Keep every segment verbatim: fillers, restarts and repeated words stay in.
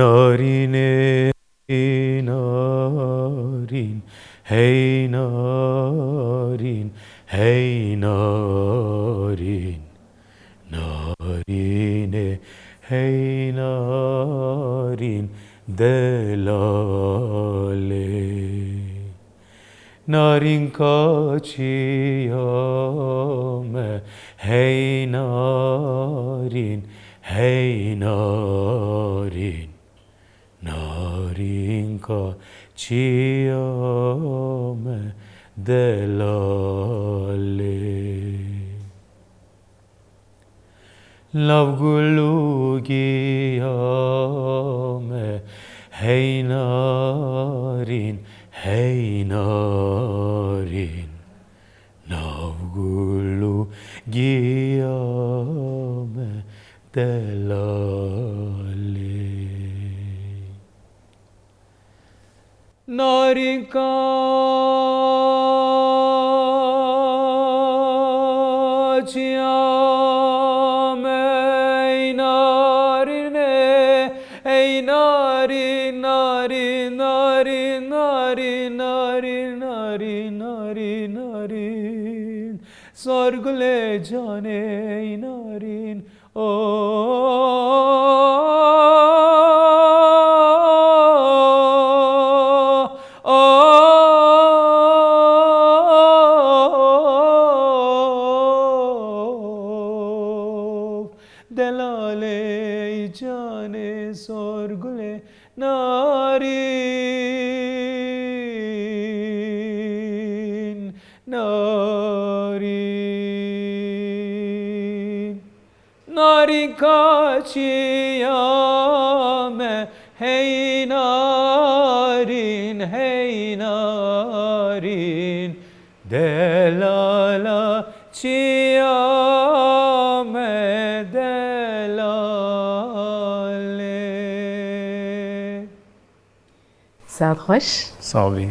Narînê, narîn, hey narîn, hey narîn. Narînê, hey narîn, delalê. Narînka çiya me, hey narîn, hey narîn. Narînka çiya me, delalê. Lav gul û giya me, hey narîn, hey narîn. Nav gul û giya me, delalê. Narînka çiya me, ey narînê, ey narîn, narîn, narîn, narîn, narîn, narîn, narîn, narîn. Sorgulê canê, ey narîn, Delalê canê sorgulê narîn, narîn. Narînka çiya me, hey narîn, hey narîn. Delala çiya me, delalê. Saet xweş. Sax bî.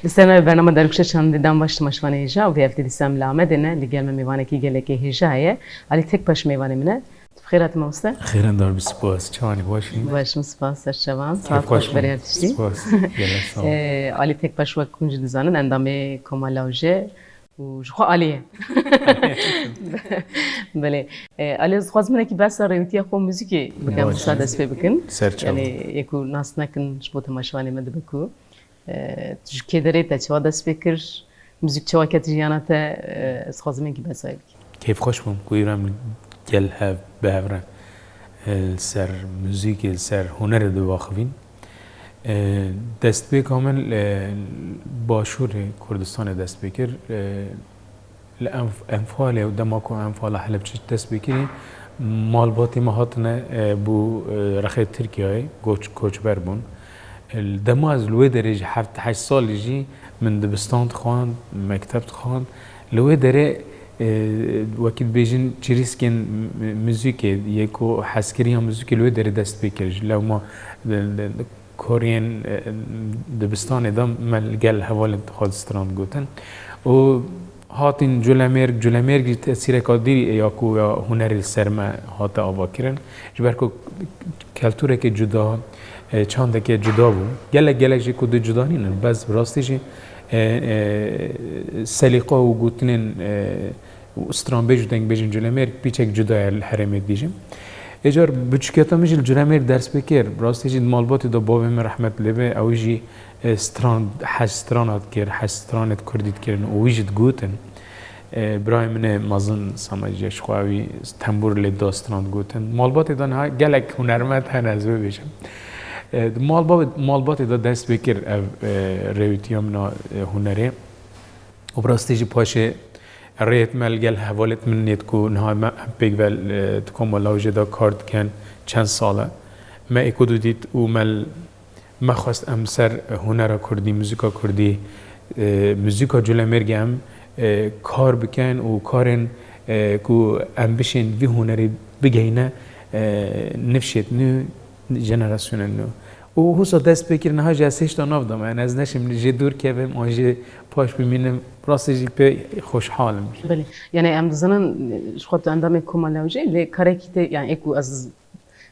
Li ser navê bernama Derguşa Çandî dem baş temaşevanê hêja û vê hevdî dîsa em li Amedê ne, li gel me mêvanekî gelekê hêja heye. Alî Tekbaş mêvanê min e. Tu bi xêr hatî mamoste. Xêr in dar bî, spas. Çawanî, baş î? Baş im, spas, ser çavan. Saet xweş, berê her tiştî. Spas. Gelek sax ol. Ee, Alî Tekbaş, wek hûn jî dizanin, endamê Koma Lawje û ji xwe alî ye. Belê. E, Alî, ez dixwazim hinekî behsa rêwîtiya xwe muzîkê bikin, wisa dest pê bikin. Ser çav. Yanî, yê ku nas nekin, ji bo temaşevanê me dibe ku, e, tu ji kê derê, te çawa dest pê kir, muzîk çawa ket jiyana te, e, ez dixwazim hinekî behsa wê bikî. Kêfxweş bûm ku îro em li gel hev bi hev re, e, li ser muzîkê, li ser hunerê diaxivîn. E, destpêka min li Başûrê Kurdistanê dest pê kir. E, li Enf-, Enfalê û dema ku Enfala Helebçe dest pê kirî, malbatê me hatine, e, bû, e, rexê Tirkiyeyê, koç-, koçber bûn. E, li dema ez li wê derê jî heft heşt salî jî min dibistan dixwand, mekteb dixwand. Li wê derê, e, wekî dibêjin çirîskên m-, muzîkê, yê ku hezkiriya muzîkê li wê derê dest pê kir. Ji lewma, e, e, koriyên, e, dibistanê de me li gel hevalên xwe stran digotin. Û hatîn Culemêrg, Culemêrg jî tesîreka dî ya ku ya hunerê li ser me hate avakirin. Ji ber ku keltûrekê cuda, e, çandekê cuda bû. Gelek, gelek jî ku dê cuda nînin. Bes bi rastî jî, e, e, selîqa û gotinên, e, û stranbêj û dengbêjên Culemêrg pîçek cuda ye li herêmê dibêjim. Êcar biçûketa min jî li Culemêrg ders pê kir. Bi rastî jî di malbatê de bavê min rehmet lê be, ew jî, e, stran, hej strana dikir, hej stranê di kurdî dikirin û wî jî digotin. E, birayê min ê mezin Samecî ji xwe wî tembûr lê da stran digotin. Malbatê de niha gelek hunermend hene, ez bibêjim. E, di malba-, malbatê de dest pê kir ev, e, rêwîtiya min a, e, hunerê. Û bi rastî jî paşê, Rêyet me li gel hevalêt min nêt ku niha me em pêk ve, e, di koma lawjê de kar dikin çend sal e. Me êk û du dît û me l-, me xwest em ser hunera kurdî, muzîka kurdî, e, muzîka Colemêrgê em, e, kar bikin û karên, e, ku em bişên vî hunerî bigeyne, e, nifşêt nû, jenerasyonên nû. Û husa dest pê kir, niha jî ez hêşta nav de me. Yani ez neşim jê dûr kevim, an jê paş bimînim. Rastî jî pê xweşhal im. Belê. Yani em dizanin, ji xwe tu endamê koma lewjê, lê karekî te, yani ê ku ez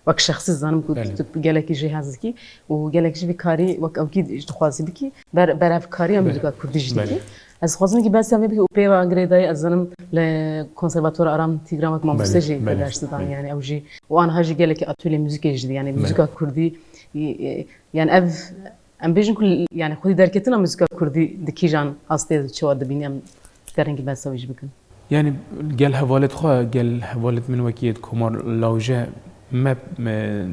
wek şexsî zanim ku Belê. tu gelekî jê hez dikî û gelek jî vî karî wek ewkî ji dixwazî bikî, ber-, berhevkariya Belê. muzîka kurdî jî Belê. dikî. Ez dixwazim ki behsa vê bikî û pêva girêdayî ez zanim li Konservatuara Aram Tîgran wek mamoste Belê, jî te belê, ders didan belê. yani ew jî û aniha jî gelekî atölye muzîkê jî didî yani Belê. muzîka kurdî, e, e, yani ev em bêjin ku yani xwedî derketina muzîka kurdî di kîjan astê de çawa dibînî em karin ki behsa wî jî bikin. Yani gel hevalêt xwe, gel hevalêt min wekî yê di komar lawje me, me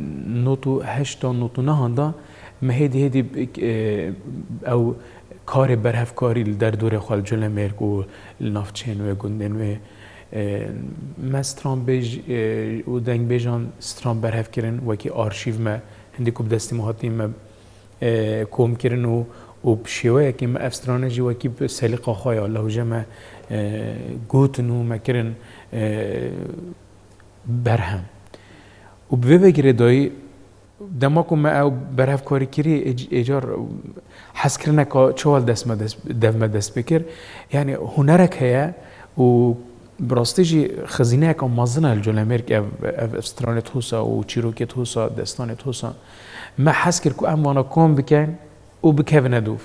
not û heşta not û nehan da me hêdî hêdî, e, ew karê berhevkarî li derdorê xwe li Colemêrg û li navçeyên wê, gundên wê, e, me stranbêj, e, û dengbêjan stran berhev kirin, wekî arşîv me hindî ku bi destê me hatî me e, kom kirin û, û bi şêweyekê me ev strane jî wekî bi selîqa xwe ya lewje me, e, gotin û me kirin, e, berhem. Û bi vê ve girêdayî, dema ku me ew berhevkarî kirî, ê-, êcar hezkirineka çawa li dest me dest, dev me dest pê kir. Yani hunerek heye û Bi rastî jî xizîneyeke mezin e li Colemêrg ev, ev, ev stranê Tosa û çîrokê Tosa, destanê Tosa. Me hez kir ku em vana kom bikin û bikevine dûv.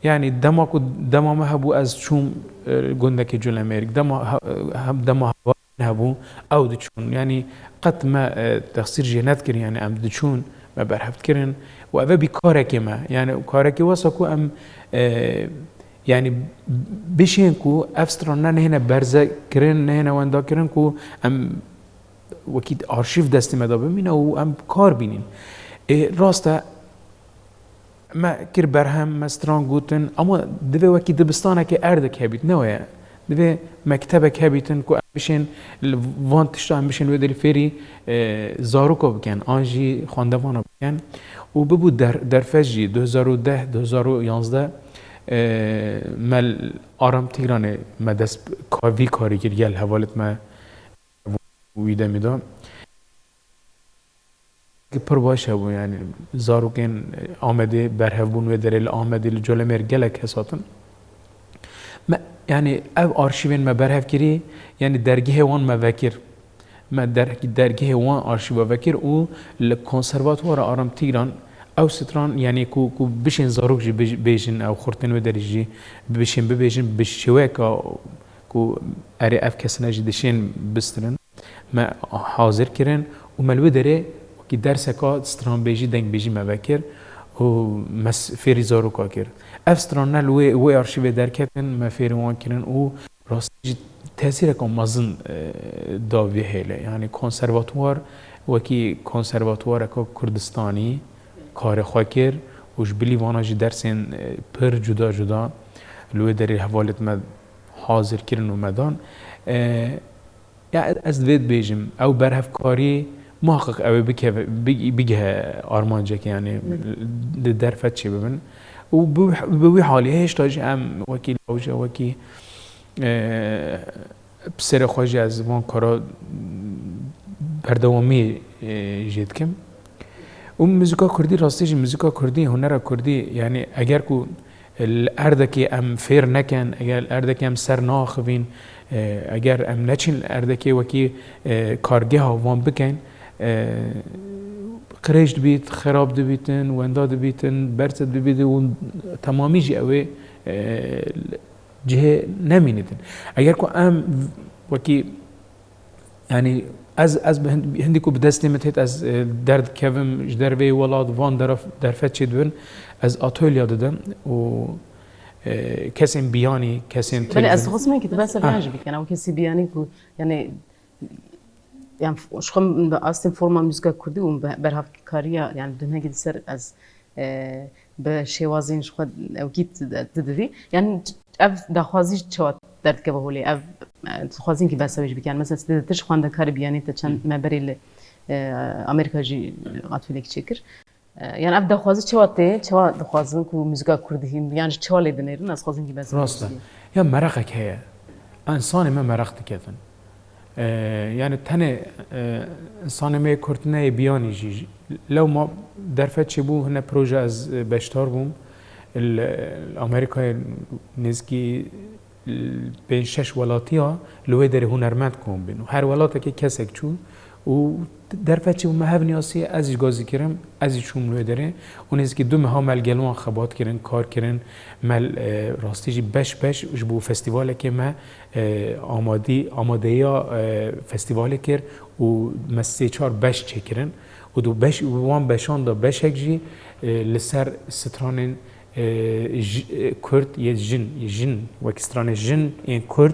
Yani dema ku dema me hebû ez çûm, e, gundekê Colemêrg, dema he-, hem dema hevalên hebû ew diçûn. Yani qet me, e, texsîr jê nedikir, yani em diçûn, me berhev dikirin û ev e bî karekê me. Yani karekê wesa ku em, e, Yani bişên ku ev strana nehêne berze kirin, nehêne wenda kirin ku em wekî arşîv destê me de bimîne û em kar bînîn. Ê, rast e, me kir berhem, me stran gotin, ama divê wekî dibistanekê erdek hebît, ne weye. Divê mektebek hebîtin ku em bişên li van tişta em bişên wê derî fêrî, e, zaroka bikin, an jî xwendevana bikin. Û bibû der-, derfet jî du hezar û deh, du hezar û yanzdeh, e, me li Aram Tîgranê me dest ka-, vî karî kir gel hevalêt me wî demî de. Pir baş hebû, yani zarokên Amedê berhev bûn wê derê, li Amedê, li Colemêrg gelek kes hatin. Me, yani ev arşîvên me berhev kirî, yani dergehê wan me vekir. Me der-, dergehê wan arşîva vekir û li Konservatuara Aram Tîgran ew stran, yani ku, ku bişên zarok jî bij-, bêjin, ew xurtên wê derê jî bişên bibêjin, bi şêweyeka ku erê ev kesine jî dişên bistirin. Me hazir kirin û me li wê derê wekî derseka stranbêjî, dengbêjî me vekir û me s-, fêrî zaroka kir. Ev strana li wê, wê arşîvê derketin, me fêrî wan kirin û rastî jî tesîreka mezin, e, da vê hêlê. Yani konservatuwar wekî konservatuwareka Kurdistanî karê xwe kir û ji bilî vana jî dersên, e, pir cuda cuda li wê derê hevalêt me hazir kirin û me dan. E, Ya ez divê dibêjim, ew berhevkarî muhaqiq ew ê bikeve-, bi-, bigihe armancekê, yani Hı. di derfet çêbibin. Û bi, bi wî halî hêşta jî em wekî lawje, wekî, e, piserê xwe jî ez van kara berdewamî, e, jê dikim. Û muzîka kurdî, rastî jî muzîka kurdî, hunera kurdî, yani eger ku Li erdekê em fêr nekin, eger li erdekê em ser naxivîn, e, eger em neçin li erdekê wekî, e, kargeha wan bikin, e, qirêj dibît, xerab dibîtin, wenda dibîtin, berse dibîtin û temamî jî ew ê, e, cihê nemînitin. Eger ku em wekî Yani ez, ez bi hin-, hindî ku bi destê min têt ez, e, derdikevim ji derveyê welat, van derf-, derfet çêdibin, ez atölya didim û, e, kesên biyanî, kesên Belê, ez têdibin. dixwazim ki tu behsa Ah. viyan jî bikin. Ew kesî biyanî ku, yani, yani, f-, ji xwe bi astên forma muzîka kurdî û be-, berhavkariya, yani, di hingekî di ser ez, e, bi şêwazên ji xwe ewkî tu de-, tu didî. Yani, ev daxwazî çawa derdikeve holê. Ev, e, dixwazin ki behsa wê jî bikin. Mesela, tu, tu ji xwendekarê biyanî te çend me berê li, e, Amerîka jî atölyekî çêkir. E, yani ev daxwazi çawa tê, çawa dixwazin ku muzîka kurdî hîn, yan jî çawa lê dinêrin, ez dixwazim ki behsa wê Rast e. Bikî. Ya meraqek heye. Ensanê me meraq diketin. E, yani tenê, e, insanê me yê Kurd neyê biyanî jî. Lewma derfet çêbû hine proje ez, e, beşdar bûm. Li, li Amerîkayê nêzîkî, e, pênc şeş welatiya li wê derê hunermend kom bin. Û her welatekê kesek çû. Û derfet çêbû me hev niyasî, ez jî gazî kirim, ez jî çûm li wê derê. Û nêzîkî du meha me li gel wan xebat kirin, kar kirin. Me, e, rastî jî beş beş ji bo festîvalekê me, e, amadî, amadeya, e, festîvalê kir û me sê çar beş çêkirin. Û di beş, wan beşan de beşek jî, e, li ser stranên, e, ji, e, kurd yê jin, jin, wekî stranê jin ên kurd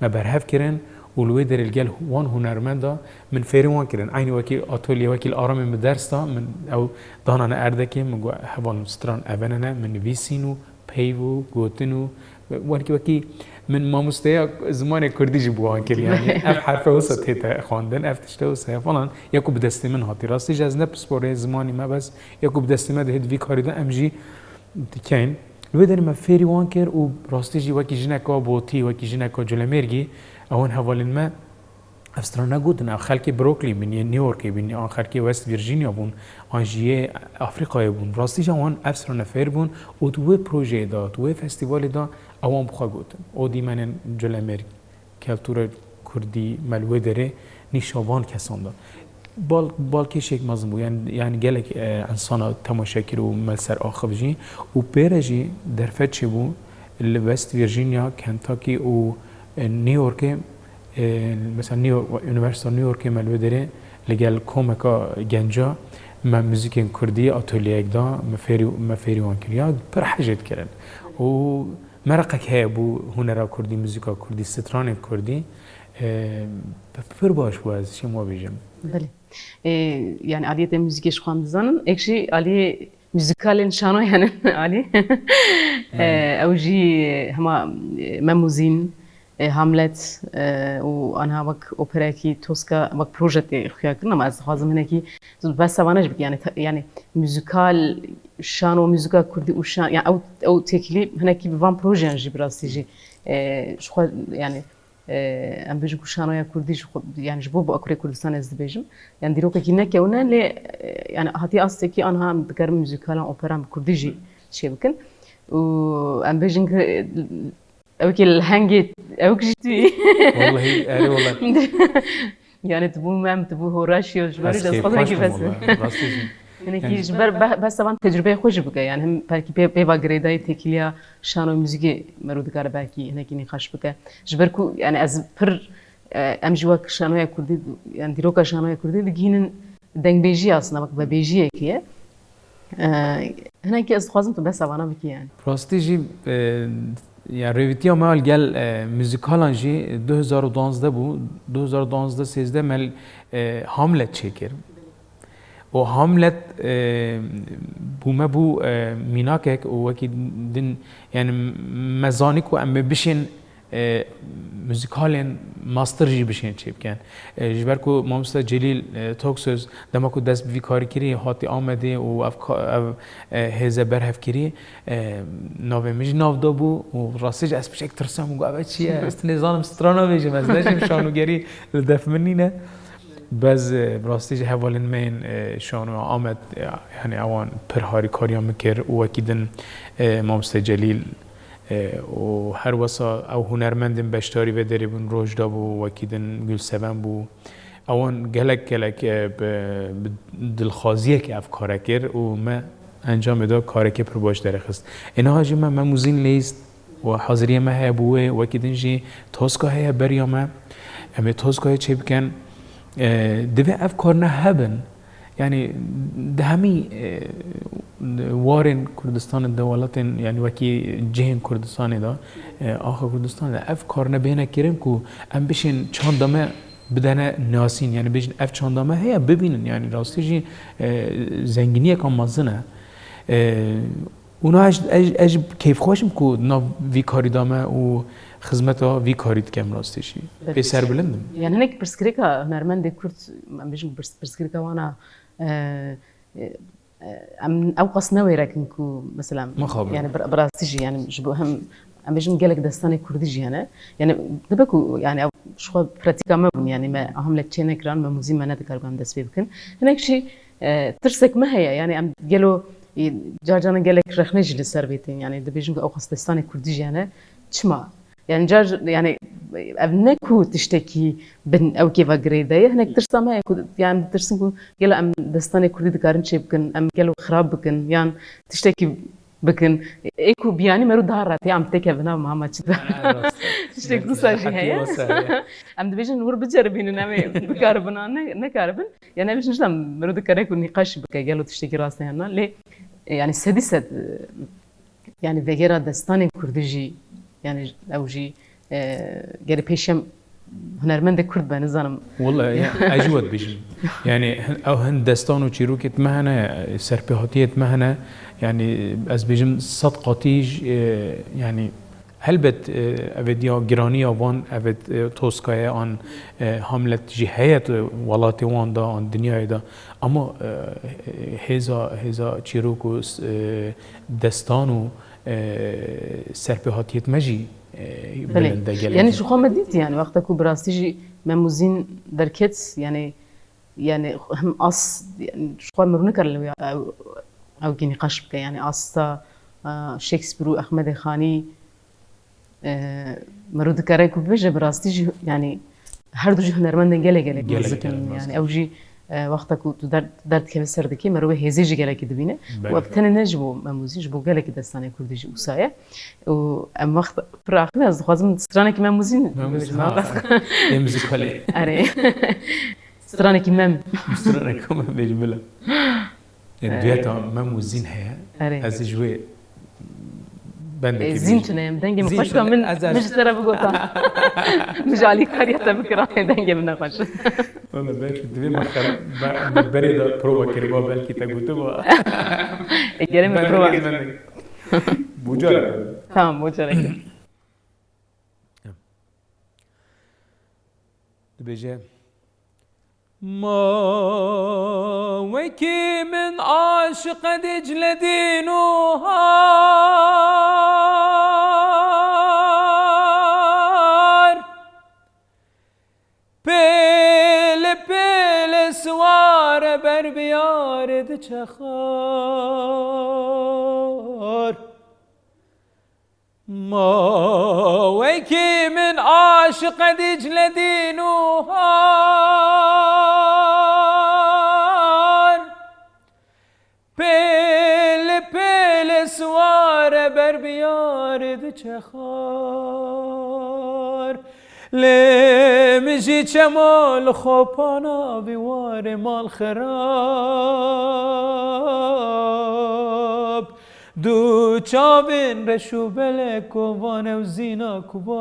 me berhev kirin û li wê derê li gel wan hunermenda min fêrî wan kirin. Eynî wekî atolye, wekî li aramê min ders da, min ew danane erdekê, min got, hevalin stran ev ne, min nivîsîn û peyv û gotin û wekî, wekî min mamosteya zimanê kurdî jî bi wan kir, yani ev herfe wisa tête xwendin, ev tişte wisa ye falan, ya ku bi destê min hatî. Rastî jî ez ne pisporê zimanî me, bes ya ku bi destê me dihê di vî karî de em jî dikeyn. Li wê derê me fêrî wan kir û rastî jî wekî jineka botî, wekî jineka culemêrgî, ewan hevalên me, ev stran negotin, ev xelkê Brooklyn bûn, yê New Yorkê bûn, an xelkê West Virginia bûn, an jî yê Afrîkayê bûn. Rastî jî wan ev strane fêr bûn û di wê projeyê de, di wê festîvalê de ewan bi xwe gotin. O dîmenên culemêrg, keltûra kurdî me li wê derê nîşa van kesan da. Bal, balkêşek mezin bû, yani, yani gelek, e, insana temaşe kir û me li ser axif jî. Û pê re jî derfet çêbû li West Virginia, Kentucky û, e, New Yorkê, e, mesela New York, Üniversita New Yorkê me li wê derê li gel komeka genca me muzîkên kurdî atolyeyek da, me fêrî, me fêrî wan kir. Ya pir hej dikirin. Û meraqek heye bû hunera kurdî, muzîka kurdî, stranên kurdî. E, pir baş bû, ez çi ma bêjim. Belê. E, yani aliyê te muzîkê ji xwe dizanin, êk jî aliyê muzîkalên şanoyan in alî. E, ew jî hema, e, Memuzîn, e, Hamlet, e, û anha wek operekî Toska, wek proje tê xuya kirin, ama ez dixwazim hinekî behsa vana jî bikî. Yani, ta-, yani muzîkal, şano, muzîka kurdî û şan, yani ew, ew têkilî hinekî bi van projeyan jî bi rastî jî, e, ji xwe, yani, e, em bêjin ku şanoya kurdî ji xwe, yani ji bo Bakurê Kurdistanê ez dibêjim. Yani dîrokekî ne kewin e, lê, e, yani hatiye astekî anha em dikarin muzîkalan, operan bi kurdî jî çêbikin. Û em bêjin ki, e, ew ki li hengê, ew ki jî tu yî. Wallahî, erê wallahî. Yani tu bû mem, tu bû horaşiyo, ji ber Ez jî ez kêfxweş xwazim bes. Wallahî, rastî jî. Hinekî Yani ji ber be-, behsa van tecrübeyê xwe jî bike. Yani him belkî pê, pêva girêdayî têkiliya şano muzîkê mero dikare belkî hinekî nîqaş bike. Ji ber ku yani ez pir, e, em jî wek şanoya kurdî, yani dîroka şanoya kurdî digihînin dengbêjiyê aslında, wek vebêjiyekê ye. E, hinekî ez dixwazim tu behsa vana bikî yani. Rastî jî, e, ya rêvîtiya me li gel, e, muzîkalan jî du hezar û duwazdeh bû. Du hezar û duwazdeh sêzdeh me, e, Hamlet çêkir. O Hamlet, e, bû me bû, e, mînakek û wekî din, yani me zanî ku em ê bişên, e, muzîkalên master jî bişên çêbikin. E, ji ber ku mamoste Celîl, e, Toksöz dema ku dest bi vî karî kirî, hatî Amedê û ev ka-, ev, e, hêze berhev kirî, e, navê min jî nav da bû û rastî jî ez piçek tirsam û got, "Ev çi ye? Ez tu nêzanim strana bêjim, ez neşim şanogerî li def min nîne." Bez, e, bi rastî jî hevalên me yên, e, şanoya Amed, e, yani ewan pir harîkariya min kir û wekî din, e, mamoste Celîl, e, û her wesa ew hunermendên beşdarî vê derê bûn, Rojda bû, wekî din Gulseven bû. Ewan gelek gelek, e, bi, bi dilxwaziyek ev kare kir û me encamê de karekê pir baş derêxist. Ê niha jî me Memuzîn leyîst û haziriyê me heye bo wê, wekî din jî Toska heye beriya me. Em ê Toskayê çêbikin. E, divê ev karine hebin. Yani di hemî, e, warên Kurdistanê de, welatên, yani wekî cihên Kurdistanê de, e, axa Kurdistanê de ev karine bihêne kirin ku em bişên çanda me bidene nasîn, yani bêjin ev çanda me heye, bibînin, yani rastî jî, e, zenginiyeka mezin e. E, û niha ez, ez, ez jî kêfxweş im ku di nav vî karî de me û xizmeta vî karî dikem rastî jî. Pê serbilind im. Yani hinek pirsgirêka hunermendê Kurd, em bêjin pirs-, pirsgirêka wana, e, e, em ew qas newêrekin ku mesela, Mixabin. Yani bi, bi rastî jî, yani ji bo hem em bêjin gelek destanê Kurdî jî hene. Yani dibe ku yani ew ji xwe pratîka me bûn, yani me Hamlet çê nekiran, me muzîn me nedikaribû em dest pê bikin. Hinek jî, e, tirsek me heye, yani em gelo, e, car caran gelek rexne jî li ser vê tên, yani dibêjin ku ew qas destanê Kurdî jî hene. Çima? Yani car, yani ev ne ku tiştekî bin ew kêva girê de ye, hinek tirsa me ye ku, yani ditirsin ku gelo em destanê Kurdî dikarin çê bikin, em gelo xirab bikin, yan tiştekî bikin. Ê ku biyanî mero daha rahat ya em têkevin, ama, ama çi de. Ha, rast. Tiştek wisa jî heye. Em dibêjin wir biceribînin, em ê bikaribin an ne, nekaribin. Yani em jî mero dikare ku nîqaş bike, gelo tiştekî rast e yan na. Lê, e, yani sedî sed, e, yani vegera destanên Kurdî jî, yani ew jî, e, gelê pêşem hunermendê Kurd be, nizanim. Wele, ya, ez jî we dibêjim. Yani hin-, ew hin destan û çîrokêt me hene, serpêhatiyêt me hene. Yani ez bêjim sed qatî jî, e, yani helbet, e, evêt ya giraniya van, evêt, e, Toska ye an, e, Hamlet jî heye tu welatê wan de an dinyayê de. Ama, e, hêza, hêza çîrok û, e, destan û, e, serpêhatiyêt me jî, e, Belê. Bilind e gelek. Yani ji xwe me dît, yani wexta ku bi rastî jî Mem û Zîn derket, yani, yani hem as, yani ji xwe me rû nikir li wê ew, ew kî nîqaş bike, yani asta, e, Shakespeare û Ehmedê Xanî, e, mero dikare ku bibêje bi rastî jî, yani her du jî hunermendên gelek gelek nazik in. Nazik in. Yani ew jî, e, wexta ku tu derd, derdkevî ser dikê, mero wê hêzê jî gelekî dibîne. Belê. Û ev tenê ne ji bo Mem û Zîn, ji bo gelekî destanê Kurdî jî wisa ye. Û em wext pir axivî, ez dixwazim stranekî Mem û Zîn bibêjim. Mem û Zîn, ha. Ê muzîkalê. Erê. Stranekî Mem. Stranekî Mem bêjim bila. E, duyeta Mem û Zîn heye. Erê. Ez ji wê bendekî bêjim. E, Zîn tune ye, dengê min xweş e, min, min ji te re bigota. Min ji alîkariya te bikira, dengê min ne xweş. Wele belkî divê me xer-, be-, me berê de prova kiriba, belkî te gotiba. E, gerê min prova. Bendekî, bendekî. Bo careke. Tamam, bo careke. Dibêje, Ma wekî min aşiqe Dîcle dîn û har, pêle pêle siware ber biyarê diçe xar. Ma wekî min aşiqe Dîcle dîn û har, pêle pêle siware ber biyarê diçe xar. Lê min jî çemo li xwe pana vî warê mal xirab. Du çavên reş û belek, kovan ew zîna kubar.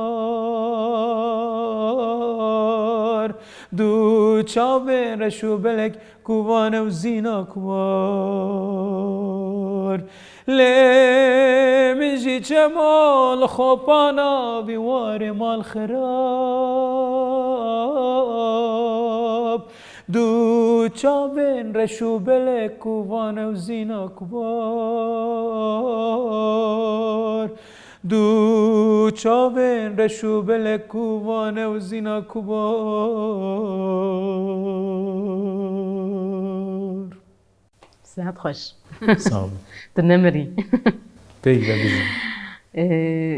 Du çavên reş û belek, kovan ew zîna kubar. Lê min jî çemo li xwe pana vî warê mal xirab. Du çavên reş û belek, kovan ew zîna kubar. Du çavên reş û belek, kovan ew zîna kubar. Sihet xweş. Sağ ol. Tu nemirî. Pêk ve bijî. Ee,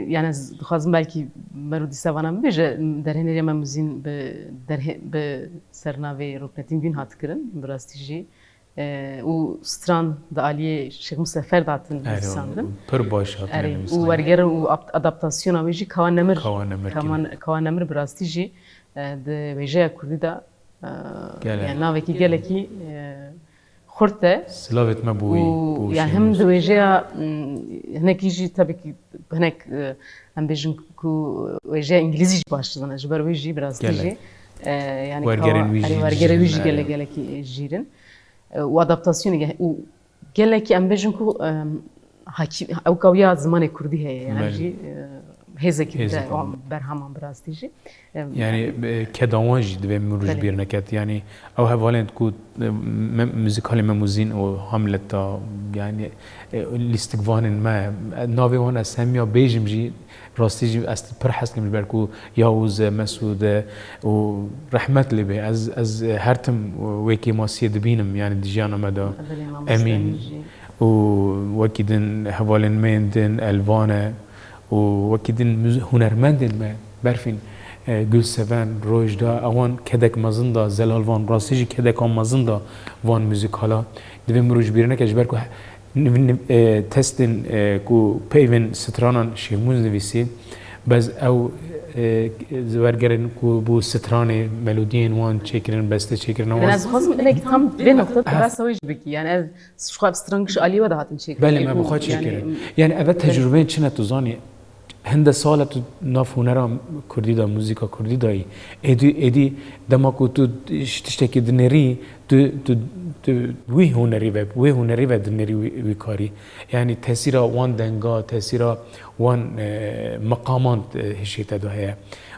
yani ez dixwazim belkî mero dîsa vana bibêje, derhênerê Mem û Zîn bi derhê-, bi sernavê Ruknettin Gün hat kirin, bi rastî jî. Ee, û stran di aliyê Şêx Musa Ferd hatin nivîsandin. Erê, pir baş hatine nivîsandin. Û werger û ap-, adaptasyona wê jî Kawa Nemir. Kawa Nemir. Kawa, Kawa Nemir bi rastî jî, e, di wêjeya kurdî de, e, yani navekî gelekî, e, xurt e. Silavêt me bo wî, bo wî. Û yani hem di wêjeya, m, hinekî jî tabii ki hinek, e, em bêjin ku wêjeya îngilîzî jî baş dizane, ji ber wê jî bi rastî jî, e, yani wergerên wî jî, wergerê wî jî gelek, gelekî jîr in. E, û adaptasyonê ge-, û gelekî em bêjin ku, em, hakî-, ew kawiya zimanê kurdî heye, yani jî, e, hêzekî dide wan berheman bi rastî jî. Em, Yani e, keda wan jî divê min roj Belê. bîr neket. Yani ew hevalên ku e, me, muzîkalê Mem û Zîn û Hamleta, yani e, lîstikvanên me, e, navê wan ez hemiya bêjim jî, rastî jî ez pir hez dikim ji ber ku Yavuz e, Mesûd e û rehmet lê bê. Ez, ez her tim wê kêmasiyê dibînim, yani di jiyana me de. Belê, mamoste Emîn Emîn jî. Û wekî din hevalên me yên din, Elvan e û wekî din muz-, hunermendên me, Berfîn, e, Gulseven, Rojda, ewan kedek mezin da, Zelal Van, rastî jî kedekan mezin da van muzîkala. Divê min roj bîr neke, ji ber ku he-, niv-, niv-, e, testên, e, ku peyvên stranan Şêxmûz nivîsî, bes ew, e, wergerin ku bû stranê, melodiyên wan çêkirin, beste çêkirin, Yani wan ez dixwazim hinek tam vê noqte tu Ha. behsa wê jî bikî. Yani ez ji xwe strangiş alî we de hatin çêkirin. Belê, Ê, me bi xwe yani, çêkirin. Yani ev Belê. tecrûbeyên çi ne tu zanî? Hinde sal e tu nav hunera kurdî de, muzîka kurdî de yî. Êdî, êdî dema ku tu ji tiştekî dinêrî, tu, tu, tu wî hunerî ve, wê hunerî ve dinêrî wî, wî karî. Yani tesîra wan denga, tesîra wan, e, meqaman, e, hişê te de heye.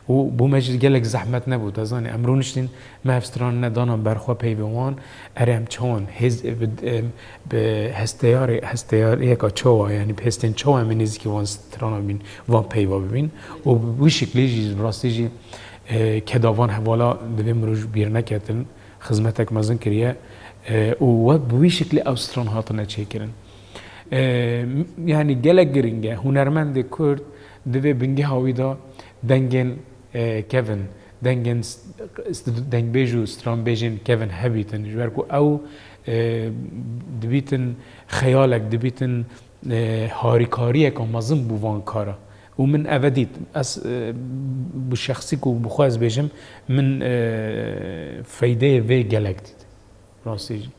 Û bo me jî gelek zehmet nebû, te zanî, em rûniştîn, me ev stranine dana ber xwe peyvê wan, erê em çawan hêz, bi, em, bi hesteyarê, hesteyariyeka çawa, yani bi hestên çawa em ê nêzîkî van strana bîn, van peyva bibîn. Û bi wî şiklî jî, bi rastî jî, e, keda van hevala divê min roj bîr neketin, xizmetek mezin kiriye, e, û we bi wî şiklî ew stran hatine çêkirin. E, m-, yani gelek giring e, hunermendê Kurd divê bingeha wî de dengên, e, kevin, dengên s-, s-, dengbêj û stranbêjên kevin hebîtin, ji ber ku ew, e, dibîtin xeyalek, dibîtin, e, harîkariyeka mezin bû van kara. Û min eve dît. Ez, e, bi şexsî ku bi xwe ez bêjim, min, e, feydeyê vê gelek dît. Rastî jî.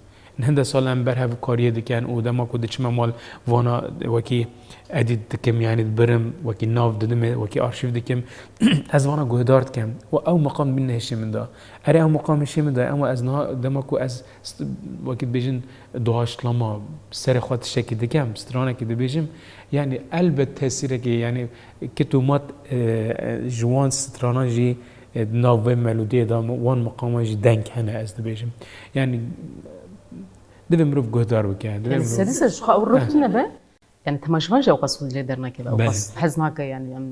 Hinde sal em berhevkariyê dikin û dema ku diçime mal vana wekî edît dikim, yani dibirim, wekî nav didimê, wekî arşîv dikim, ez vana guhdar dikim. Û ew meqam bîne hişê min de. Erê ew meqam hişê min de, ama ez niha dema ku ez st-, wekî dibêjin doğaçlama, serê xwe tiştekî dikim, stranekî dibêjim, yani elbet tesîrekê, yani kit û mat, e, e, ji wan stranan jî, e, di nav vê melodiyê de, wan meqaman jî deng hene, ez dibêjim. Yani divê mirov guhdar bike, divê Yani mirov sedî ser ji xwe ew ruh Heh. tune be. Yani temaşevan jî ewqas xwe lê dernakeve, Belê. ewqas hez nake yani, em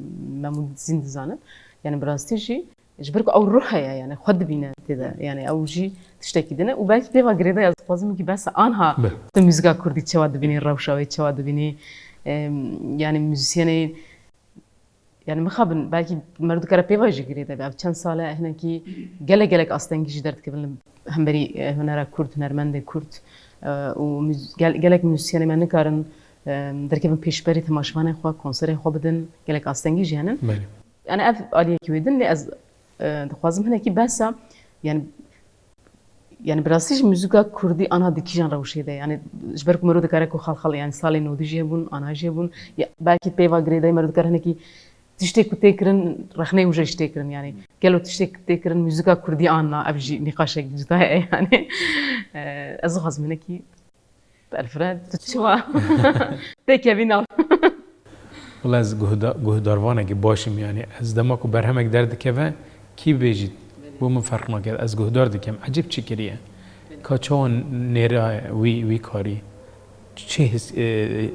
Mem û Zîn dizanin. Yani bi rastî jî ji ber ku ew ruh heye yani, xwe dibîne tê de. Yani ew jî tiştekî din e û belkî pêva girêdayî ez dixwazim wekî behsa anha Belê. tu muzîka kurdî çawa dibînî, rewşa wê çawa dibînî, em, yani muzîsyenê Yani mixabin, belkî meriv dikare pêva jî girêdayî be. Ev çend sal e hinekî gelek gelek astengî jî derdikevin li hemberî, e, hunera kurd, hunermendê kurd, e, û muz-, gel-, gelek muzîsyenê me nikarin, e, derkevin pêşberî temaşevanên xwe, konserên xwe bidin, gelek astengî jî henin. Belê. Yani ev aliyekî wê din, lê ez, e, dixwazim hinekî behsa, yani Yani bi rastî jî muzîka kurdî ana di kîjan rewşê de? Yani ji ber ku mero dikare ku xal xal, yani salê nodî jî hebûn, ana jî hebûn. Ya, belkî pêva girêdayî mero dikare hinekî tiştê ku tê kirin, rexneyê wî jî tê kirin. Yani gelo tiştê ku tê kirin muzîka kurdî anna, ev jî nîqaşek cuda ye yani. Eee, ez dixwazim hinekî Alfred, tu çi wa? Têkevî nav. Wala ez guhda-, guhdarvanekî baş im, yani ez dema ku berhemek derdikeve, kî bêjît, bo min ferq nake, ez guhdar dikim, ecêb çi kiriye? Ka çawa nêra wî, wî karî? Çi his-, e, e,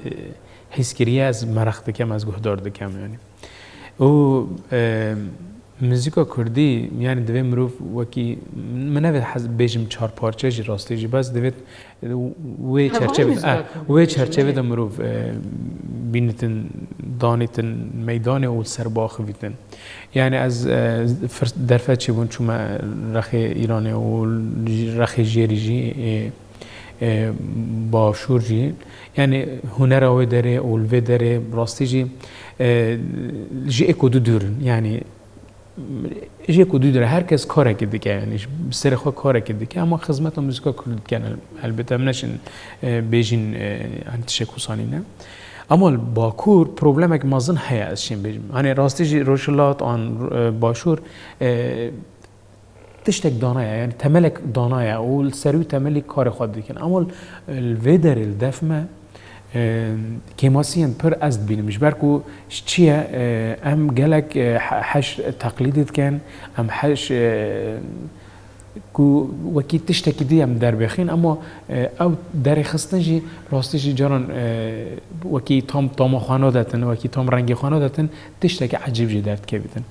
his kiriye, ez meraq dikim, ez guhdar dikim yani. Û, e, muzîka kurdî, yani divê mirov wekî, min nevê hez bêjim çar parçe jî rastî jî, bes divê wê Hevayê çerçeve, muzîka eh, kurdî wê bêjim, çerçeve belê. de mirov, e, bînitin, danîtin meydanê û serbiaxivîtin. Yani ez, e, firs-, derfet çêbûn çûme rexê Îranê û rexê jêrî jî, e, e, başûr jî. Yani hunera wê derê û li vê derê rastî jî, e, ji êk û du dûr in. Yani ji êk û du dûr e. Her kes karekî dike, yani ji serê xwe karekî dike, ama xizmeta muzîka kurdî dikin el-, elbette em neşin, e, bêjin, e, yani tişek wisa nîne. Ama li Bakur problemek mezin heye, ez şên bêjim. Hani rastî jî Rojhilat an, e, Başûr, e, tiştek dana ye, yani temelek dana ye û li ser wî temelî karê xwe dikin. Ama li vê derê li def me, E, Kêmasiyên pir ez dibînim. Ji ber ku ji çi ye, e, em gelek, e, he-, heş teqlîdî dikin, em heş, e, ku wekî tiştekî dî em derbêxîn, ama, e, ew derêxistin jî rastî jî caran, e, wekî tam tama xwe nadetin, wekî tam rengê xwe nadetin, tiştekî ecêb jê derdikevîtin.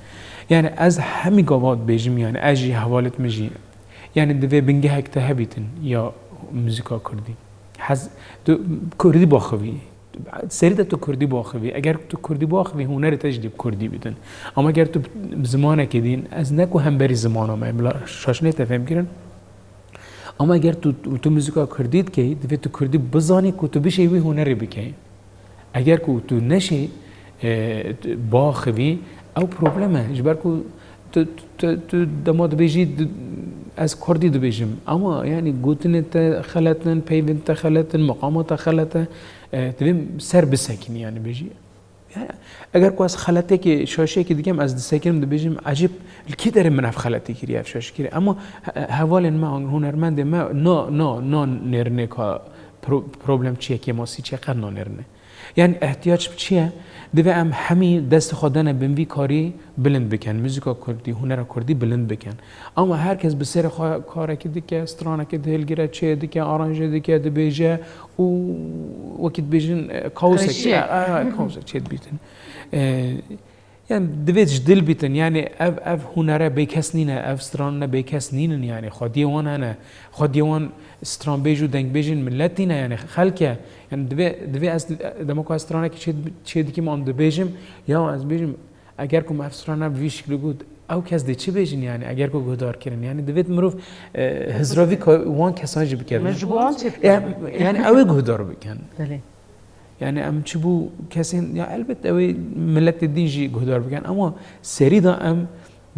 Yani ez hemî gava dibêjim, yani ez jî, hevalêt min jî, yani divê bingehek te hebîtin ya muzîka kurdî. Hez, tu kurdî baxivî. Serî de tu kurdî baxivî. Eger tu kurdî baxivî, hunerê te jî dê bi kurdî bîtin. Ama eger tu zimanekê dîn, ez ne ku hemberî zimana me, bila şaş nê te fêm kirin. Ama eger tu, tu muzîka kurdî dikey, divê tu kurdî bizanî ku tu bişê wî hunerê bikey. Eger ku tu neşê, e, tu baxivî, ew problem e. Ji ber ku tu, tu, tu, tu dema dibêjî, di-, ez kurdî dibêjim. Ama yani gotinê te xelet in, peyvên te xelet in, meqama te xelet e. E, divê ser bisekinî yani bêjî. Yani, eger ku ez xeletekê, şaşiyekê dikem, ez disekinim, dibêjim, ecêb, li kî derê min ev xeletî kiriye, ev şaşî kiriye? Ama he-, hevalên me, an hunermendê me, na, na, na nêrine ka pro-, problem çi ye, kêmasî çi ye, qet nanêrine. Yani, ihtiyac çi ye? Divê em hemî destê xwe dene bin vî karî bilind bikin, muzîka kurdî, hunera kurdî bilind bikin. Ama her kes bi serê xwe karekî dike, stranekê dihilgire, çê dike, aranjê dike, dibêje û wekî dibêjin, e, kaosek, Xweşiyek. e, e, kaosek çê dibîtin. E, yani divê ji dil bîtin. Yani ev, ev hunere bêkes nîne, ev stranine bêkes nînin yani. Xwediyê wan hene. Xwediyê wan stranbêj û dengbêjên millet nîne yani. Xelk e. Yani divê, divê ez, dema ku ez stranekî çê, çê dikim an dibêjim, ya ez dibêjim, eger ku me ev strana bi vî şiklî got, ew kes dê çi bêjin yani, eger ku guhdar kirin? Yani divêt mirov, e, hizravî ka-, wan kesan jî bike. Me ji bo wan çê dike. Ya, yani ew ê guhdar bikin. Belê. Yani em çi bû kesên, ya elbet ew ê miletê din jî guhdar bikin, ama serî de em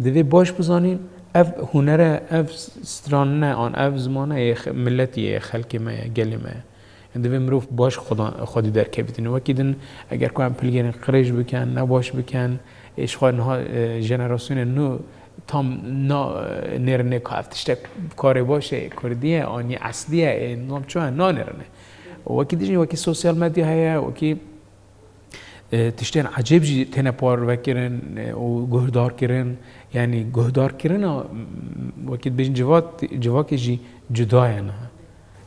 divê baş bizanîn, ev hunere, ev stranine an ev zimane yê xe-, miletî ye, yê xelkê me ye, gelê me ye. Yani divê mirov baş xwedan-, xwedî derkevîtin. Wekî din, eger ku em pilgêrên qirêj bikin, ne baş bikin, ê ji xwe niha, e, jenerasyonên nû tam na, e, nêrine ka ev tiştek karê baş e, kurdî ye, anî eslî ye, ê, nizam çi ye, nanêrine. Wekî din jî, wekî sosyal medya heye, wekî, e, tiştên ecêb jî têne parvekirin, e, û guhdarkirin. Yani guhdarkirina, m, wekî dibêjin civat-, civakê jî cuda ye niha.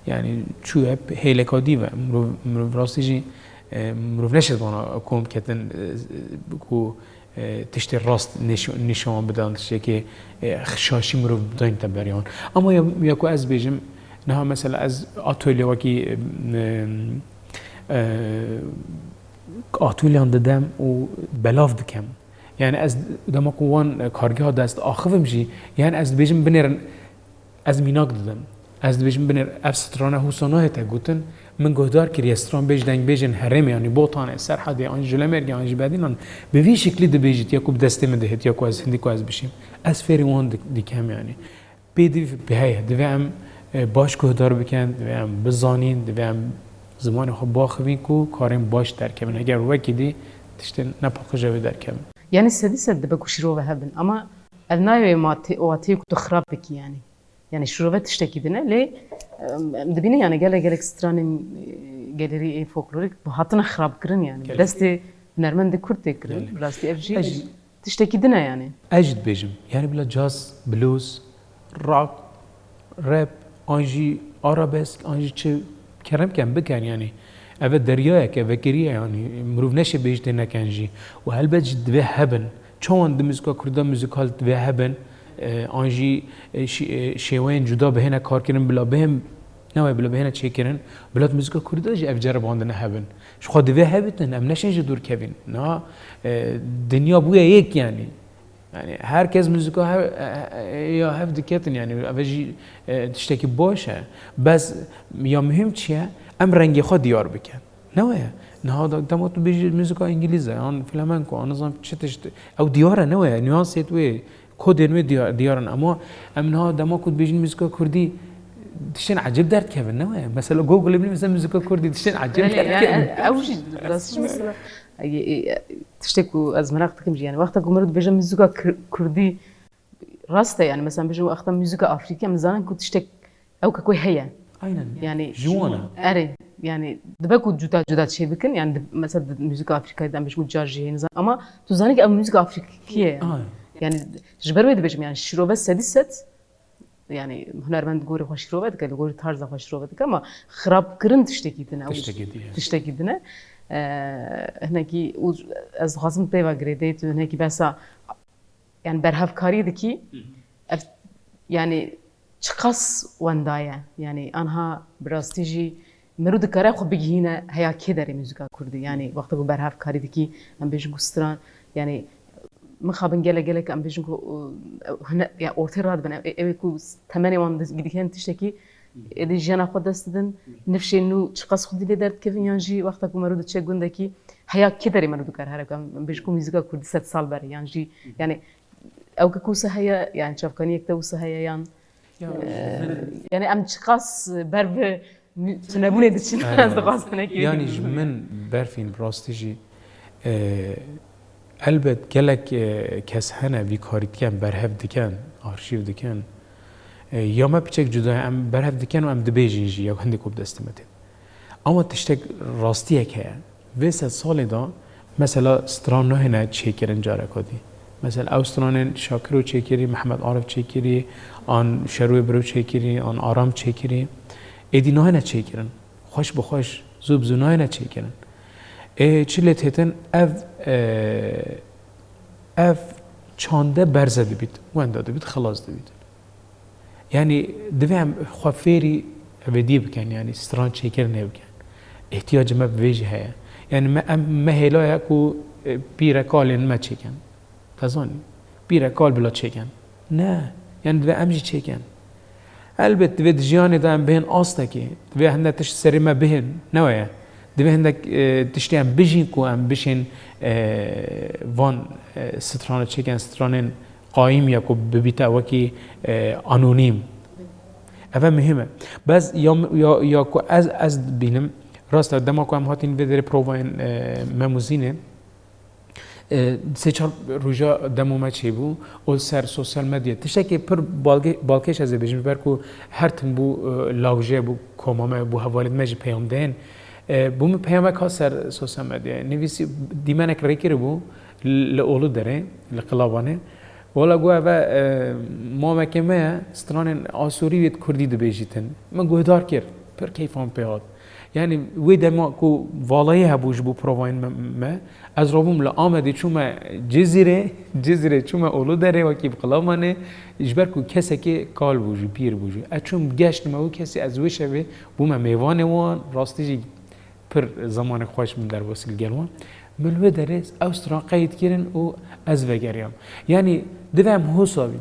Yani çûye hêleka dî ve. Mirov, mirov rastî jî, e, mirov neşêt vana kom ketin, e, ku, e, tiştê rast nîş-, nîşan bidan, tiştekê, e, şaşî mirov bidayîn te beriyan. Ama ya, ya ku ez bêjim, niha mesela ez atölye wekî, e, e, atölyan didem û belav dikem. Yani ez dema ku wan, e, kargeha dest axivim jî, yani ez dibêjim binêrin, ez mînak didim. Ez dibêjim binêr, ev strana hûsa nahête gotin, min guhdar kiriye stranbêj dengbêjên herêmê, yanî Botanê, Serhedê, an ji Lemergê, an ji Bedînan, bi vî şiklî dibêjit, ya ku bi destê min dihêt, ya ku ez hindî ku ez bişîm. Ez fêrî wan dik-, dikem yani. Pêdivî heye, divê em, e, baş guhdar bikin, divê em bizanîn, divê em zimanê xwe baxivîn ku karên baş derkevin. Eger wekî dî tiştên nepaqij ew ê derkevin. Yani sedî sed dibe ku şîrove hebin, ama ev nayê wê ma tê-, wateyê ku tu xirab bikî yani. Yani şîrove tiştekî din e, lê, em, em dibînin yani gelek gelek stranên, e, gelêrî ê folklorîk bi hatine xirabkirin yani. Bi Gelek. destê hunermendê kurd tê kirin. Gelek. Rastî ev jî Ez jî tiştekî din e yani. Ez jî dibêjim. Yani bila caz, blues, rock, rap, an jî arabesk, an jî çi kerem ken biken yani. Eve deryayek e, vekirî ye yani. Mirov neşê bêjitê neken jî. Û helbet jî divê hebin. Çawan di muzika kurda muzikal divê hebin, e, an jî, e, şi-, e, şêweyên cuda bihêne karkirin bila bihên, ne wê bila bihêne çêkirin, bila di muzika kurda jî ev ceribandine hebin. Ji xwe divê hebitin, em neşên ji dûr kevin. Na, e, dinya bûye yek yani. Yani her kes muzika hev, e, e, ya hev diketin yani. Ev jî, e, tiştekî baş e. Bes ya muhîm çi ye? Em rengê xwe diyar bikin. Ne weye? Niha da, dema tu bêjî muzika îngilîz e, an flamenko, an nizam çi tişt, ew diyar e, ne weye? Nuansêt wê, kodên wê diyar, diyar in. Ama em niha dema ku dibêjin muzika kurdî, tiştên ecêb derdikevin, ne weye? Mesela Google-ê binivîse muzika kurdî, tiştên ecêb Belê, yani, derdikevin. Ew jî, rastî jî mesela, e, e, tiştek ku ez meraq dikim jî, yani, wexta ku mirov dibêje muzika kir-, kurdî, rast e, yani, mesela, bêjin wexta muzika afrîkî, em dizanin ku tiştek ew kek wê heye. Aynen. Yani, Ji wan e. Erê, yani dibe ku cuda cuda çê bikin, yani di-, mesela di muzîka Afrîkayê de em bêjin ku caz jî heye, nizam, ama tu zanî ki ev muzîka Afrîkî ye yani. Ay. Yani ji ber wê dibêjim yani şîrove sedî sed, yani hunermend gorî xwe şîrove dike, li gorî tarza xwe şîrove dike, ama xirabkirin tiştekî din e. Tiştekî din e. Tiştekî din e. Eee, hinekî û ez dixwazim pê ve girêdayî tu hinekî behsa yani berhevkariyê dikî, ev, yani çiqas wenda ye. Yani anha bi rastî jî mirû dikare xwe bigihîne heya kê derê muzîka kurdî. Yani wexta ku berhevkarî dikî, em bêjin ku stran, yani mixabin gelek gelek em bêjin ku, uh, hine, ya ortê radibin, ew, ew ê ku temenê wan di-, digihen tiştekî, êdî jiyana xwe dest didin, nifşên nû çiqas xwedî lê derdikevin, yan jî wexta ku merû diçe gundekî, heya kê derê merû dikare here ku em, em bêjin ku muzîka kurdî sed sal berê, yan jî, yani, ew ke ku wisa heye, yani çavkaniyek te wisa heye, yan, Ya, e, yani em çiqas ber bi mü-, tunebûnê diçin, Aynen. ez dixwazim hinekî. Yani ji min berfîn rastî jî, e, elbet gelek, e, kes hene vî karî dikin, berhev dikin, arşîv dikin. E, ya me piçek cuda ye, em berhev dikin û em dibêjin jî, ya hindê ku bi destê me tê. Ama tiştek rastiyek heye. Vê sed salê de mesela stran nahêne çêkirin careka dî. Mesela ew stranên Şakiro çêkirî, Mehmet Arif çêkirî, an Şerwê Biro çêkirî, an Aram çêkirî. Êdî nahêne çêkirin. Xweş bi xweş, zû bi zû nayêne çêkirin. Ê çi lê têtin ev, e, ev çande berze dibît, wenda dibît, xilas dibît. Yani divê em xwe fêrî evêdiyê bikin, yani stran çêkirinê bikin. Îhtiyacê me bi vê jî heye. Yani me, em, me hêla ye ku, e, pîre kalên me çêkin. Te zanî, pîre kal bila çêkin. Ne, yani divê em jî çêkin. Elbet divê di jiyanê de em bihên astekê, divê hinde tişt serê me bihên, ne weye. Divê hindek, e, tiştê em bijîn ku em bişên, e, van, e, strana çêkin, stranên qayîm ya ku bibîte wekî, e, anonîm. Ev e muhîm e. Bes ya, ya, ya ku ez, ez dibînim, rast e, dema ku em hatîn vê derê provayên, e, Memûzînê, E, sê çar roja demo me çêbû û ser sosyal medya tiştekê pir balge-, balkêş ez ê bêjim, ji ber ku her tim bû, e, lawje bû, koma me bû, hevalên me jî peyam dên. E, bû min peyamek hat ser sosyal medyayê. Nivîsî, dîmenek rêkirî bû li Uluderê, li Qilabanê. Wela got, ev e, mamekê me ye, stranên asûrî wê di kurdî dibêjîtin. Min guhdar kir, pir keyfa min pê hat. Yani wê dema ku valayê hebû ji bo provayên me, me, ez rabûm li Amedê çûme Cizîrê, Cizîrê çûme Uluderê wekî bi Qilabanê, ji ber ku kesekê kal bû jî, pîr bû jî. Ez çûm geştime wî kesî, ez wê şevê bûme mêvanê wan, rastî jî pir zemanê xweş min derbasî li gel wan. Min li wê derê ew stran qeyd kirin û ez vegeriyam. Yani divê em hosa bîn.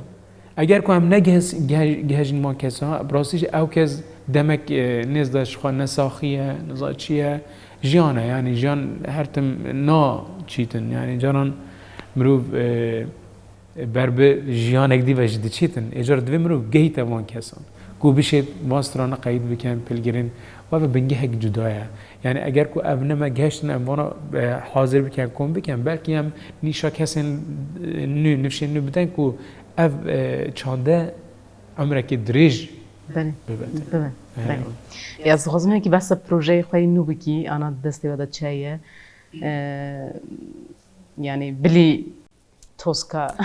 Eger ku em ne geh-, geh-, gehejîn wan kesa, bi rastî jî ew kes demek, e, nêz de ji xwe ne saxî ye, niza çi ye, jiyan e, yani jiyan her tim na çîtin, yani caran mirov, e, ber bi jiyanek dî ve jî diçîtin. Ê car divê mirov gehîte van kesan. Ku bişêt van strana qeyd bikin, pilgirin, ve ve bingehek cuda ye. Yani eger ku ev ne me gehiştin, em vana, e, hazir bikin, kom bikin, belkî em nîşa kesên, e, nû, nifşên nû bidin ku ev, e, çande emrekê dirêj Belê. Bibe. Bibe. He. Belê. Ya, ez dixwazim hinekî behsa projeyê xwe yê nû bikî, ana di destê we de çi heye? E, yani bilî toska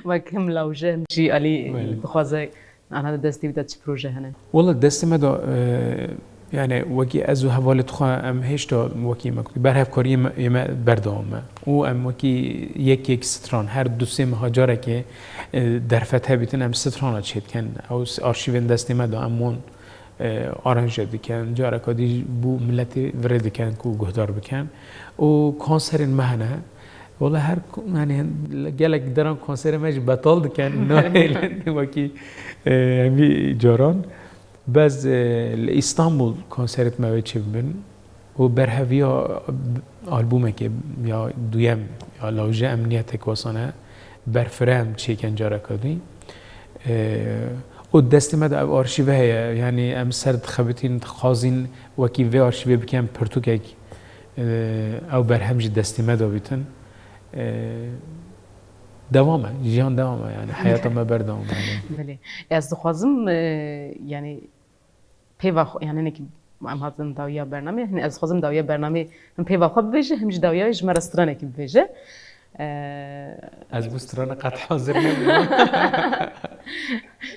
wek him lawje, him jî alî Belê. Dixwaze ana di destê wî de çi proje hene? Wala destê me de, e, Yani wekî ez û hevalê xwe em hêşta wekî me gotî berhevkariyê me, yê me berdewam e. Û em wekî yek yek stran her du sê meha carekê, e, derfet hebîtin em strana çêdikin. Ew s-, arşîvên destê me de em wan, e, aranje dikin. Careka dî bo miletê virê dikin ku guhdar bikin. Û konserên me hene. Wala her ko-, yani gelek deran konserê me jî betal dikin. Nahêlin wekî, e, hemî caran. Bes, e, li Îstanbul konserêt me wê çêbibin û berheviya albûmekê ya duyem ya lawje em niyetek wasane berfireh em çêkin careka dî. E, û destê me de ev arşîve heye, yanî em ser dixebitîn, dixwazîn wekî vê arşîvê bikin pirtûkek, e, ew berhem jî destê me de bîtin. E, Devam e, jiyan devam e, yani heyata me berdewam e. Belê. Ez dixwazim, e, yani pêva xwe, yani hinekî Em hatin dawiya bernamê. Hîn ez dixwazim dawiya bernamê him pêva xwe bibêje, him jî dawiya ji me re stranekî bibêje. Ee, Ez bû strana qet hazir nebûm.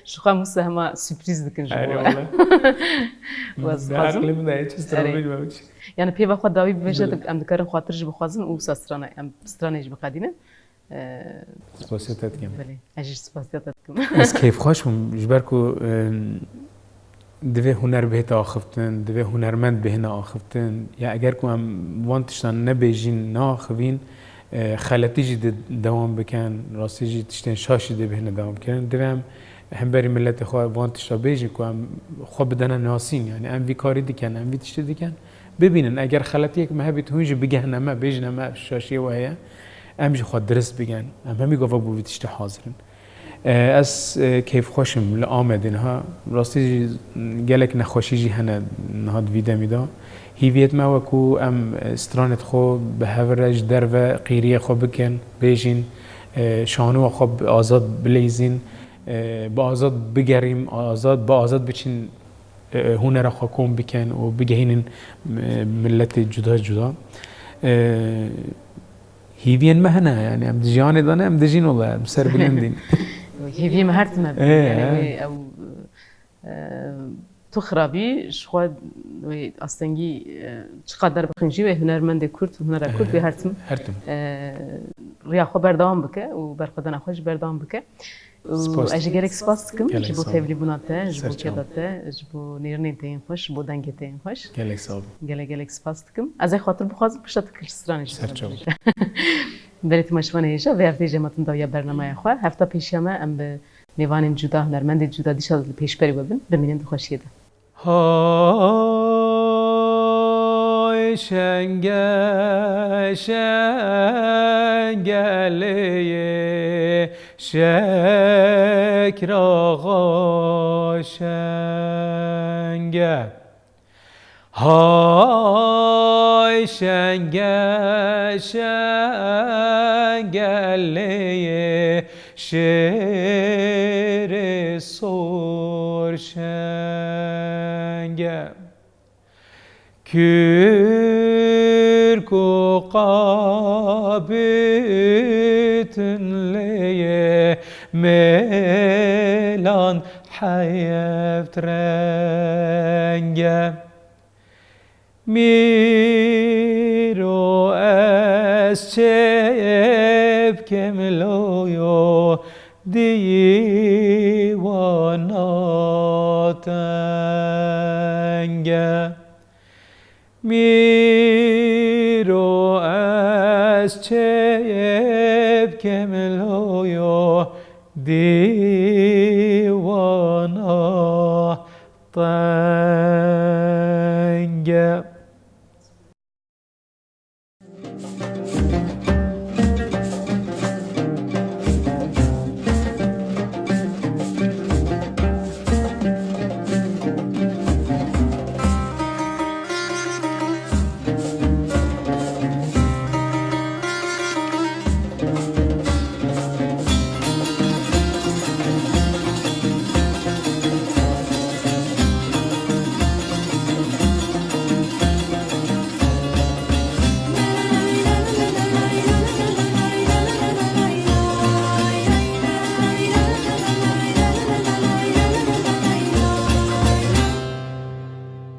Ji xwe Mûsa hema sürprîz dikin ji Erê bo. wala. Waz Ne xwazim. Aqlê min de hiç strana Erê. bêjim, hiç. Yani pêva xwe dawî bibêje, Belê. Em dikarin xatir ji bo xwazin û wisa strana, em stranê jî biqedînin. Ee, Spasiya te dikim. Belê, ez jî spasiya te dikim. Ez keyfxweş bûm, ji ber ku, em, divê huner bihête axiftin, divê hunermend bihêne axiftin. Ya eger ku em van tiştan nebêjîn, neaxivîn, e, xeletî jî dê dewam bikin, rastî jî tiştên şaş jî dê bihêne dewam kirin. Divê em hemberî miletê xwe van tişta bêjin ku em xwe bidene nasîn. Yani em vî karî dikin, em vî tiştê dikin. Bibînin, eger xeletiyek me hebît, hûn jî bigehne me, bêjine me, ev şaşiyê we heye. Em jî xwe dirist bikin. Em hemî gava bo vî tiştê hazir in. E, ez, e, keyfxweş im li Amedê niha. Rastî jî gelek nexweşî jî hene niha di vî demî de. Hîviyet me we ku em, e, stranê xwe bi hev re ji derve qîriyê xwe bikin, bêjîn, e, şanoya xwe bi azad bileyzîn, e, bi azad bigerîm, azad, bi azad biçin, e, hunera xwe kom bikin û bigehînin, e, miletê cuda cuda. E, Hîviyên me hene, yani em di jiyanê de ne, em dijîn wela, em ser bilind in. Hêviyê me her tim e. Ee, Yani ee. wê ew, e, tu xirabî ji xwe wê astengî, e, çiqas derbixin jî wê hunermendê Kurd, hunera Kurd wê her tim, Her tim. e, riya xwe berdewam bike û berxwedana xwe jî berdewam bike. Û Spas. Ez jî gelek spas dikim Gelek ji bo sağ ol. tevlîbûna te, ji bo Ser çav. keda te, ji bo nêrînên te yên xweş, ji bo dengê te yên xweş, ji bo dengê te yên xweş. Gelek sağ ol. Gelek gelek spas dikim. Ez ê xatir bixwazim pişta tu kir stranê jî Ser çav. Belê temaşevanê hêja, vê hefteyê jî em hatin dawiya bernameya xwe. Hefta pêşiya me em bi mêvanên cuda, hunermendên cuda dîsa li pêşberî we bin. Bimînin di xweşiyê de. Hay şenge şengelê Şekir axa şenge. Hay şenge şengelê şêrê sor şenge. Kürk û qabîtin lê mêlan heft renge. Mîro ez çê bkim loyo dîwana tenge. Mîro ez çê bkim loyo dîwana tenge.